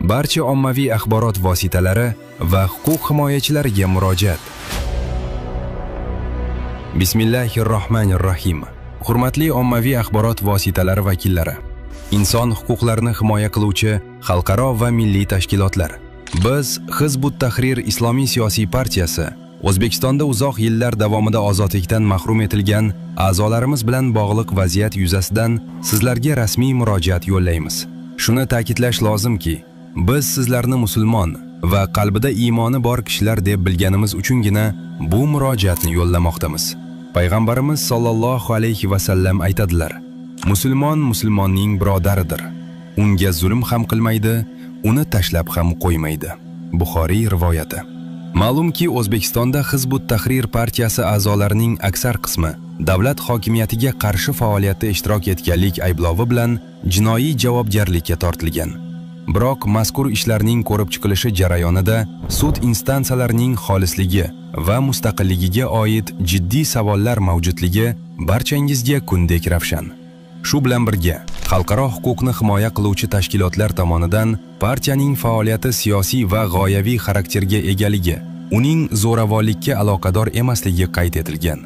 Barcha ommaviy axborot vositalari va huquq himoyachilariga murojaat. Bismillahirrohmanirrohim. Hurmatli ommaviy axborot vositalari vakillari, inson huquqlarini himoya qiluvchi xalqaro va milliy tashkilotlar. Biz Hizb ut-Tahrir Islomiy siyosiy partiyasi O'zbekistonda uzoq yillar davomida ozodlikdan mahrum etilgan a'zolarimiz bilan bog'liq vaziyat yuzasidan sizlarga rasmiy murojaat yo'llaymiz. Shuni ta'kidlash lozimki, biz sizlarni musulmon va qalbida iymoni bor kishilar deb bilganimiz uchungina bu murojaatni yo'llamoqdamiz. Payg'ambarimiz sollallohu alayhi va sallam aytadilar: Musulmon musulmonning birodaridir. Unga zulm ham qilmaydi, uni tashlab ham qo'ymaydi. Buxoriy rivoyati. Ma'lumki, O'zbekistonda Hizb ut-Tahrir partiyasi a'zolarining aksar qismi davlat hokimiyatiga qarshi faoliyatda ishtirok etganlik ayblovi bilan jinoiy javobgarlikka tortilgan. Biroq mazkur ishlarning ko'rib chiqilishi jarayonida sud instansiyalarining xolisligi va mustaqilligiga oid jiddiy savollar mavjudligi barchangizga kundek ravshan. Shu bilan birga, xalqaro huquqni himoya qiluvchi tashkilotlar tomonidan partiyaning faoliyati siyosiy va g'oyaviy xarakterga egaligi, uning zo'ravonlikka aloqador emasligi qayd etilgan.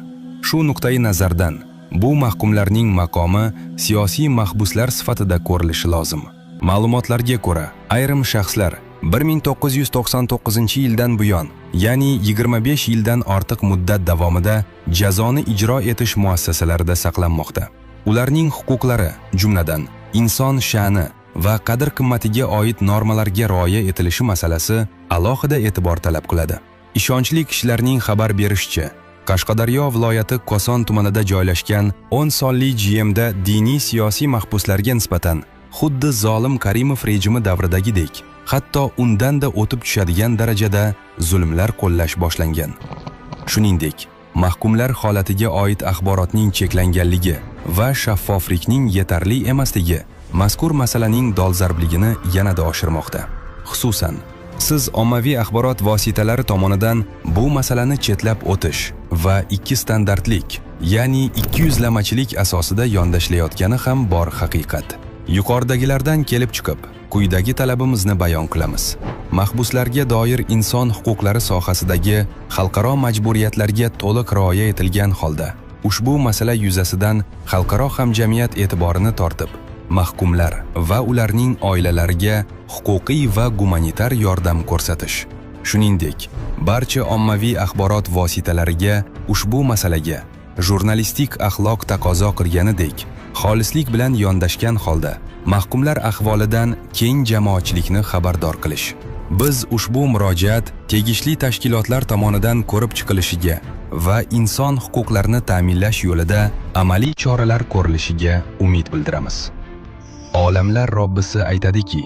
Shu nuqtai nazardan bu mahkumlarning maqomi siyosiy mahbuslar sifatida ko'rilishi lozim. Ma'lumotlarga ko'ra, ayrim shaxslar 1999-yildan buyon, ya'ni 25 yildan ortiq muddat davomida jazoni ijro etish muassasalarida saqlanmoqda. Ularning huquqlari, jumladan, inson sha'ni va qadr-qimmatiga oid normalarga rioya etilishi masalasi alohida e'tibor talab qiladi. Ishonchli kishilarning xabar berishicha, Qashqadaryo viloyati Koson tumanida joylashgan 10 sonli GMda diniy siyosiy mahbuslarga nisbatan xuddi zolim Karimov rejimi davridagidek, hatto undan-da o'tib tushadigan darajada zulmlar qo'llash boshlangan. Shuningdek, mahkumlar holatiga oid axborotning cheklanganligi va shaffoflikning yetarli emasligi mazkur masalaning dolzarbligini yanada oshirmoqda. Xususan, siz ommaviy axborot vositalari tomonidan bu masalani chetlab o'tish va ikki standartlik, ya'ni ikkiyuzlamachilik asosida yondashlayotgani ham bor haqiqat. Yuqoridagilardan kelib chiqib, quyidagi talabimizni bayon qilamiz. Mahbuslarga doir inson huquqlari sohasidagi xalqaro majburiyatlarga to'liq rioya etilgan holda ushbu masala yuzasidan xalqaro hamjamiyat e'tiborini tortib, mahkumlar va ularning oilalariga huquqiy va gumanitar yordam ko'rsatish. Shuningdek, barcha ommaviy axborot vositalariga ushbu masalaga jurnalistik axloq taqozo qilganidek, xolislik bilan yondashgan holda mahkumlar ahvolidan keng jamoatchilikni xabardor qilish. Biz ushbu murojaat tegishli tashkilotlar tomonidan ko'rib chiqilishiga va inson huquqlarini ta'minlash yo'lida amaliy choralar ko'rilishiga umid bildiramiz. Olamlar Robbisi aytadiki: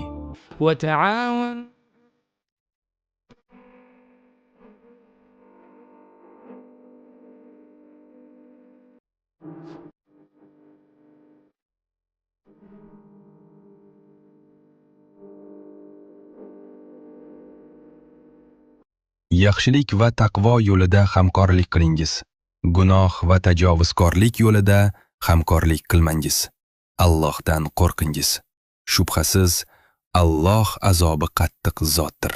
Yaxshilik va taqvo yo'lida hamkorlik qilingiz. Gunoh va tajovuzkorlik yo'lida hamkorlik qilmangiz. Allohdan qo'rqingiz. Shubhasiz, Alloh azobi qattiq zotdir.